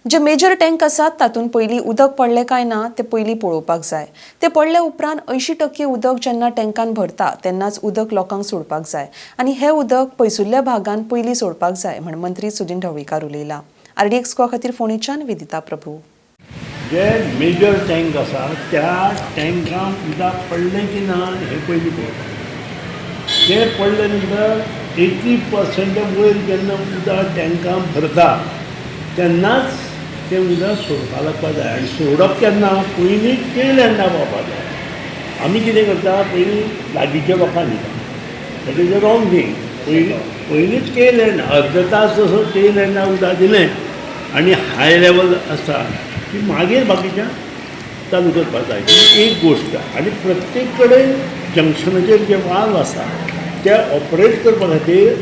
जे major tank आसात तातूंत पयलीं उदक पडलें काय ना तें पयलीं पळोवपाक जाय. ते पडले उपरांत 80% उदक जेन्ना टँकान भरता तेन्नाच उदक लोकांक सोडपाक जाय आनी हें उदक पयसुल्ल्या भागान पयलीं सोडपाक जाय म्हण मंत्री सुदिन ढवळीकार उलयला. आरडीएक्स गोवा खातीर फोंडेच्यान वेदिता प्रभू. जे मेजर टँक आसा त्या टँकान उदक पडलें की ना हें पयलीं पळोवपाक. तें पडले नंतर 80% वयर जेन्ना उदक टँकान भरता तेन्नाच तें उदक सोडपाक लागपाक जाय. आनी सोडप केन्ना, पयलीं टेल एंडा पावपाक जाय. आमी कितें करता, पयलीं लागींच्या लोकांक दिता. That is a wrong thing. पयलींच टेल एंड अर्द तास जसो टेल एंडा उदक दिलें आनी हाय लेवल आसा की मागीर बाकीच्या चालू करपाक जाय. ही एक गोश्ट. आनी प्रत्येक कडेन जंक्शनाचेर जे वाल्व आसा ते ऑपरेट करपा खातीर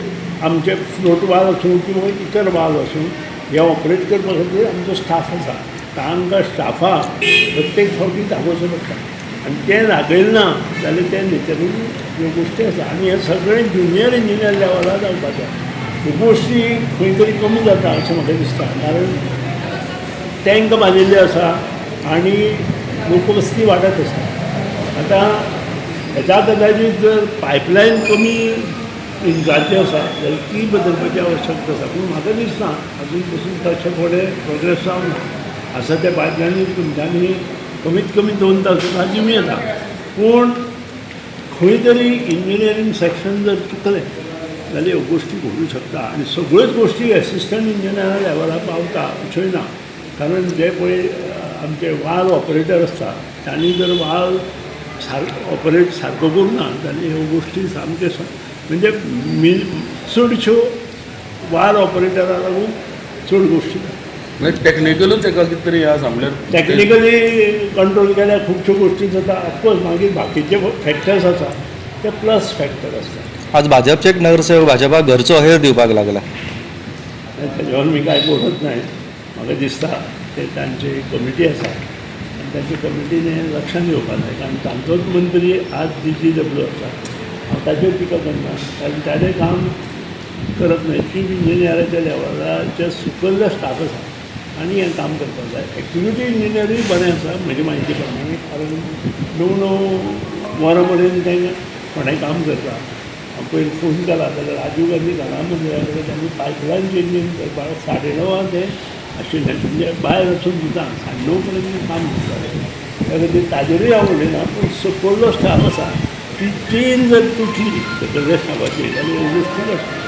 आमचे फ्लोट वाल्व आसूं किंवा इतर वाल्व आसूं, हे ऑपरेट करपा खातीर आमचो स्टाफ आसा. तांकां स्टाफाक प्रत्येक फावटी दाखोवचें पडटा आनी तें दाखयलें ना जाल्यार तें नेचरली ह्यो गोश्टी आसा. आनी हें सगळें ज्युनियर इंजिनियर लेवलार जावपाचें. ह्यो गोश्टी खंय तरी कमी जाता अशें म्हाका दिसता, कारण टँक बांदिल्ले आसा आनी लोकवस्ती वाडत आसा. आतां हेच्या कदाचीत जर पायपलायन कमी इंचाची आसा जाल्यार ती बदलपाची आवश्यकता आसा. पूण म्हाका दिसना अजून पसून तशें फुडें प्रोग्रेस जावना. आसा त्या पायपलायनी तुमच्यांनी कमीत कमी 2 तास सुद्दां दिवं येता. पूण खंय तरी इंजिनियरींग सेक्शन जर चुकलें जाल्यार ह्यो गोश्टी घडूं शकता. आनी सगळ्योच गोश्टी एसिस्टंट इंजिनियरा लेवलार पावता अश्योय ना, कारण जे पळय आमचे वाल ऑपरेटर आसता तांणी जर वाल ऑपरेट सारको करूं ना जाल्यार ह्यो गोश्टी सामक्यो म्हणजे चडश्यो वाल ऑपरेटरा लागून चड गोश्टी जाता. म्हणजे टॅक्निकलूच तेका कितें तरी हें आसा, म्हणल्यार टॅक्निकली कंट्रोल केल्यार खुबश्यो गोश्टी जाता. ऑफकोर्स मागीर बाकीचे फॅक्टर्स आसा ते प्लस फॅक्टर आसता. आज भाजपचे एक नगरसेवक भाजपाक घरचो अहेर दिवपाक लागला. ताच्यावर मी काय बोलत नाही. म्हाका दिसता ते तांची कमिटी आसा आनी तांची कमिटीन हें लक्षांत घेवपाक जाय, कारण तांचोच मंत्री आज डी जी डब्ल्यू आसा. हांव ताचेर टिका करना, कारण ताणें काम करप न्हय. चीफ इंजिनियराच्या लेवलाचे सकयल्लो स्टाफ आसा आनी हें काम करपाक जाय. एक्झिक्युटीव इंजिनियरूय बरें आसा म्हजे म्हायती प्रमाणे, कारण 9 9 वरां मेरेन तें कोणें काम करता. हांव पयर फोन केला जाल्यार राजीव गांधी कला मंदिरा कडेन तांणी पायपलायन चेंजींग करपाक 9:30 ते आशिल्लें, म्हणजे भायर वचून सुद्दां 9:30 पर्यंत काम करताले. त्या खातीर ताजेरूय हांव उलयना, पूण सकयलो स्टाफ आसा ती चेन जर तुटली सकयल्या स्टाफाची जाल्यार ह्यो गोश्टी घडटा.